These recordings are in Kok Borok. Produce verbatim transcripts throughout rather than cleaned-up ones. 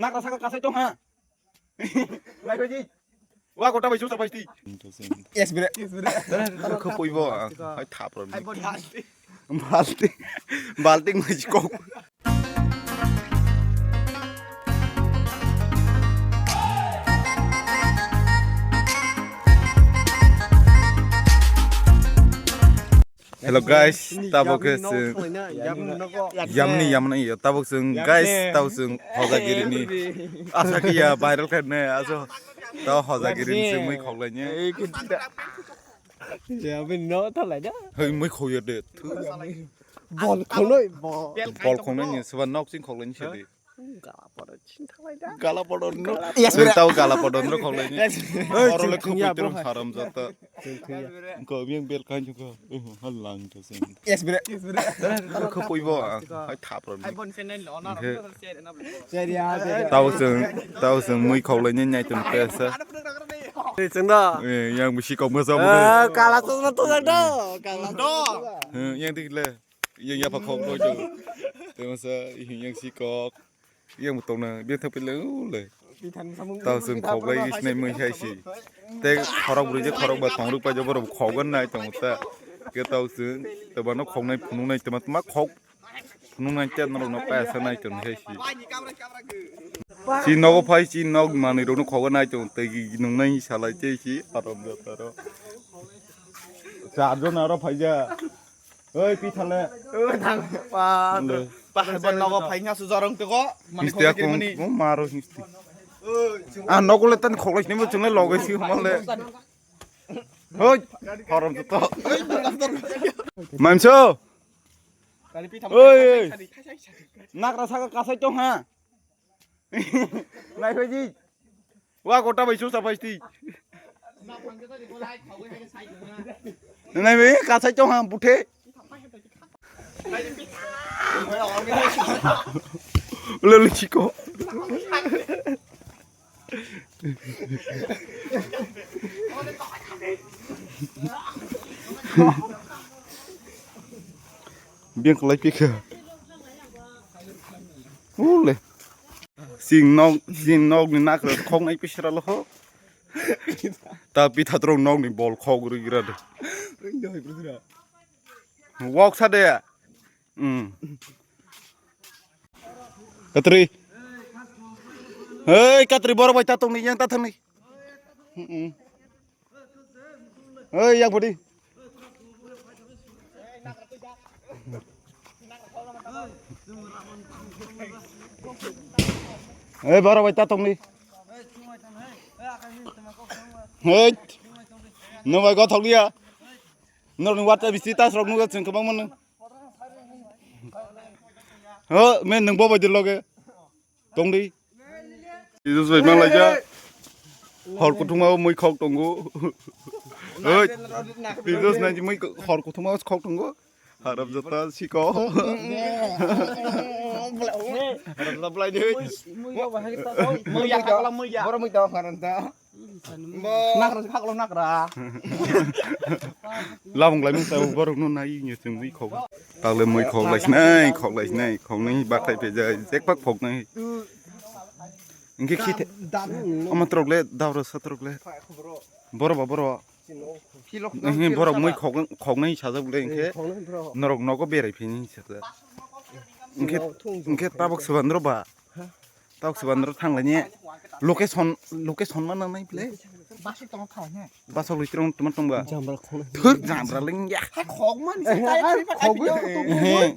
Nakra saka kasai tong ha. Lai bai di. Wa kota bai susa bai di. Yes, bre. Yes, bre. Khapoi bo. Hai thap ro. Balti. Balti mai ko. Hello guys, tabok khe chwng yamni yamni ya tabok chwng guys tabok chwng hojagiri ni asa khe ya viral khaine aso ta hojagiri ni chwng mui khoklai ni. Ya bin no thalai da. Hoi mui khok ya de. Bol khonoi bol. Bol khonoi ni soba nok chwng khoklai ni se de. Gala podon no. Yes, bro. Tau gala podon no khoklai ni. Oro le khoboi trom haram jata. Ko biang bel kan ko. Halang to sen. Yes, bro. Khoboi bo. Hai thap ro. Tau seng tau seng mui khoklai ni nyai tun pesa. Chengda. Yang bisi kok masa. Kala to to do. Kala to. Yang dik le. Yang ya pa khok do jo. Te masa yang si kok. Yang tong na bia thang pile u le. Tao sung khok lai is nai mui hai si. Te khorok bri je khorok ba tong ruk pa jo borok khok gan nai tong ta. Ke tao sung te ba no khok nai phunuk nai te ma ma khok phunuk nai te no no pa sa nai tong hai si. Si nogo phai si nog mani rok no khok gan nai tong te gi nung nai sa lai te si arom jo ta ro. Char jon aro phai ja. Oi, pi thale. Oi, thang. Pa. Le. Pa, ba nogo phai nga su jorong te go. Mani histi khogoi akung, mani. Mo maro histi. Ah, nogo le tan khogoi ni mo chungle logai si mo le. Hoi, horom to. Mamso. Kali pi thang. Oi. Nakra saka kasai tong ha. Nai phai di. Wa kota bai susa phai di. Nai bai kasai tong ha buthe. Lele chiko. Biang kalai pika. Ule. Sing nok, sing nok ni nakra khok nai pisra lo ho. Ta pitha tro nok ni bol khok ri gira de. Wok sa de. Hmm. Katri. Hei, katri borok bai ta tong ni yang ta thang ni. Hmm. Oi, yang budi. Oi, baro bai ta tong ni. Hei. No bai go thok liya. No ni wata bisi ta srok nuga cheng kebang mano. Ho, men nung bo bai de loge. Tong di. Jesus bai ma laijak. Hor kuthuma o mui khok tongo. Oi. Jesus nai mui hor kuthuma o khok tongo. Harap jata siko. Harap jata blai de. Mui ya khakla mui ya. Boro mui ta kharan ta. Nakra khaklo nakra. Labung lai mung ta borok no nai ni chwng mui khok. Tagle mui khok lai sinai, khok lai sinai, khok nai bak tai pe jai, jek pak khok nai. Inke khite. Ama trok le, daura sa trok le. Boro ba boro. Inke boro mui khok, khok nai sajak le inke. Norok nogo berai phini sajak. Inke, inke tabok subandro ba. Tabok subandro thang lai ni. Location, location ma nang nai ple. Basok tong kha ne. Basok loi trong tuma tong ba. Jamra khong. Thur jamra ling ya. Ha khok man se tai khok.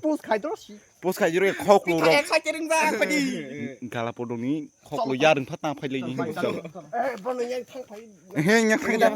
Post khai dro si. Post khai jero khok lo ro. Khai kering ba padi. Gala podoni khok lo yareng pha tang phai lai ni. Eh, bono yang thang phai. He yang thang ya.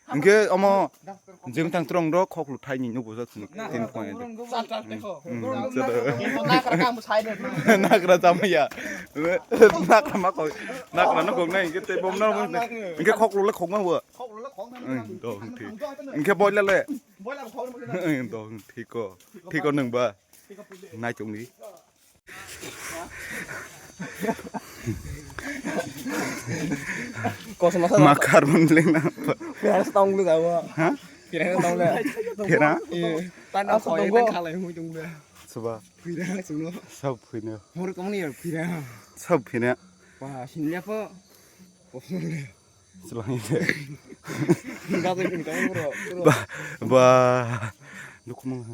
Hingke omo jeng tang trong ro khok lo thai ni nubo jak sini tin point. Nakra kam sai de. Nakra jama ya. Nakra ma kok. Nakra no kok nai hingke te bom no. Hingke khok lo le khok ma bo. Khok lo le khok ma. Do thik. Hingke boila le. Boila khok. Do thik ko. Thik ko nang ba. Nai chong ni. Kosom masa. Ma karbon leng na. Pera tong lu jawa. Ha? Pera tong le. Pera? Iya. Tan khoi tan khalai hui tung le. Suba. Phuira chwngno. Sab phuina. Hor kamani ya phuira. Sab phuina. Ba sinle po. Posong le. Chwlang le. Gato phin kamani bro. Ba ba. Dukmang.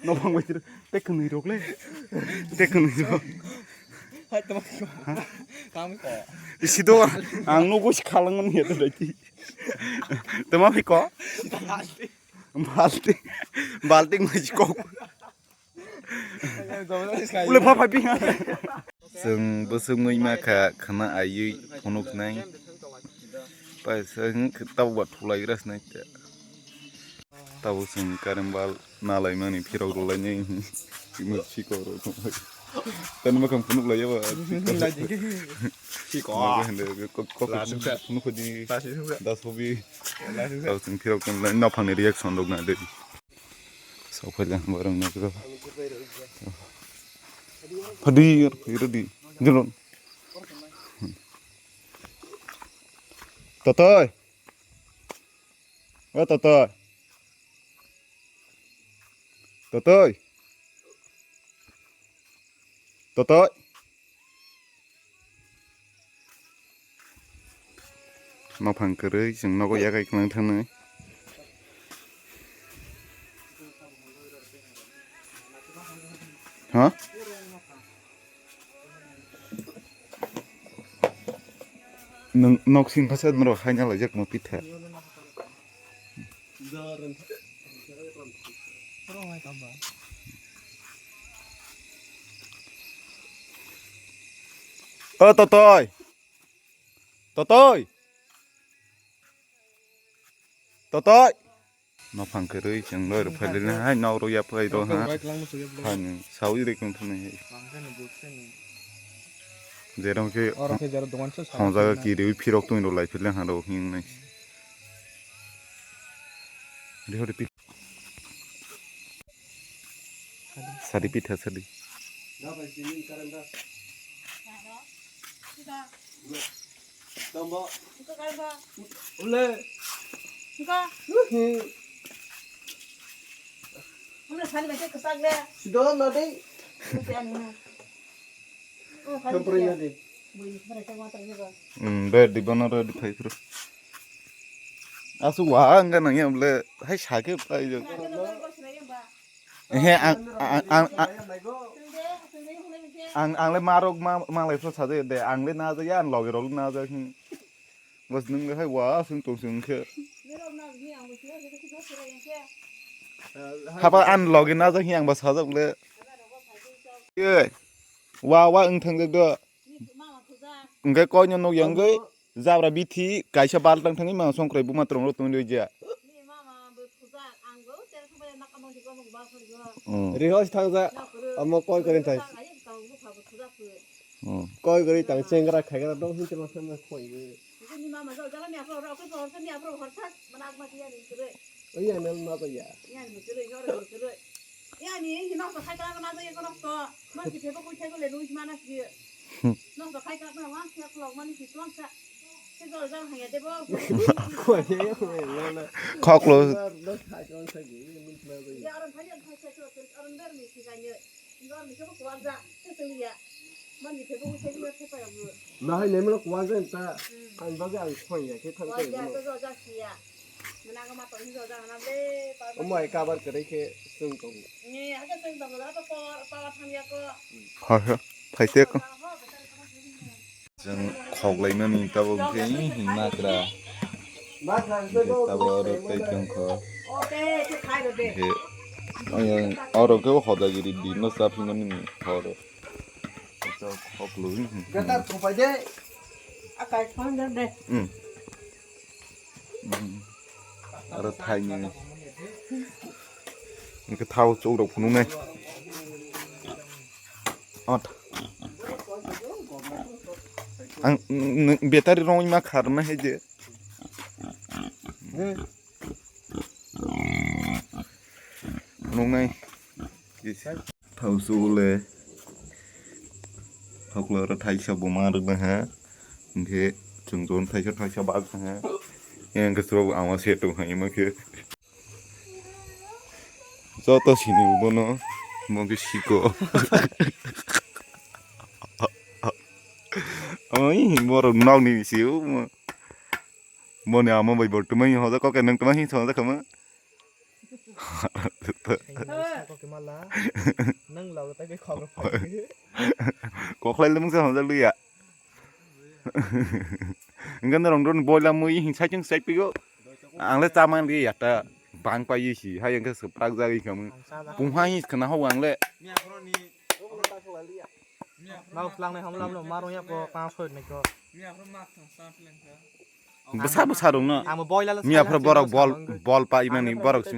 No bang bai tiro. Tek nui rok le. Tek nui rok. Hai tama ko. Kam ko. Isi do ang no gosi khalang man ya to dai. Tama phi ko. Balti, balti mai kok. Ule pha pha pi ha. Chwng bwswk mui ma kha khna aiwi phunuk nai. Pai chwng tabo ba thulai gra snai te. Tabo chwng karembal nalai mani phirok rwlai nai. Chimo chiko ro. Tani makam phunuk lai ba. Chiko. Kok kok phunuk di. Das hobi. Tabo chwng phirok tong lai nophang ni reaction rok na de. Sok phai lang barang na kira. Hadi, hadi, hadi. Jalon. Totoi. O Totoi. Totoi. Totoi. Nophang kwrwi chwng nogo yakhai kwlwng thangwi. Ha? Nwng nok sing phasa norok haina laijak mo pitha. O Totoi. Totoi. Totoi. Nophang kwrwi chwng loi rw phailini hai nok rw yapha hai do ha. Hai nwng sawi rw kung thani hai. Jerong khe oro khe jara dogan se sawi khonjaga kiriwi phirok twi rw lai philini ha rw hingnai. Rihori pi. Sadi pitha sadi. Ule. Sido nadi. Tempurina di. Hmm, ready, bono ready, phai phuru. Asu wa ang nang ya ble, hai sake pai jo. He, ang, ang, ang, ang, ang, ang le marok ma, ma lai phuru sa de, ang le na ja ya, ang loge rok na ja, hmm. Bas nwng le hai wa, sung tong sung khe. Haba ang loge na ja, hi ang ba sa ja ble. Ye, wa, wa, ang thang jak do. Hwnkhe koino nukya wngwi jabra bithi kaisa baltang thangwi mano songkrai buma twrwng rw tongwi rwja. Hmm. Rihos thangja, omo koi kori thai. Hmm. Koi kori tang chengra khaigra dong hin chelo thangja khoi. Oya nang ma ya. Khoklo. Nahai naimano kuwajang ta. Ang bagwi ang song ya khe thang tong. Omo hai cover kwrwi khe chwng tongo. Hoi, hoi, phaite ko. Chwng khoklaimani tabuk khe himna kra. Tabuk oro tei tongkho. Khe, oro khe hodagiri bino chaphimani horo. Gatar thopai de. Akai thon de de. Hmm. Hmm. Aro thaini. Hwnkhe thao chuk rok phunuknai. Ot. Ang, n-, n-, battery rwngwi ma kharna hai je. Phunuknai. Thao chule. Thoklo oro thaisa buma rwkna ha. Hwnkhe chwng jon thaisa thaisa bak ha. Yang khe chwng ama se tong ha ima khe. Joto sini bono, mo ke siko. Oi, borok nokni si o mo. Moni amo bai bor tumai hoja koke nang tumai hin hoja kama. Kokimala. Nang lago tai be khogro phai. Kokhlai lemung sa hoja luya. Engkhe norok drone boila mui hin saichung saipigo. Ang le chamang di yata bang pai si hai engkhe saprak jagwi khamu. Pungha hi khna ho ang le. Mau slang nai hamlam no maro ya ko pa soi nai ko. Bwsa bwsa rok no. Amo boila le. Miya phra borok bol bol pa imani borok si.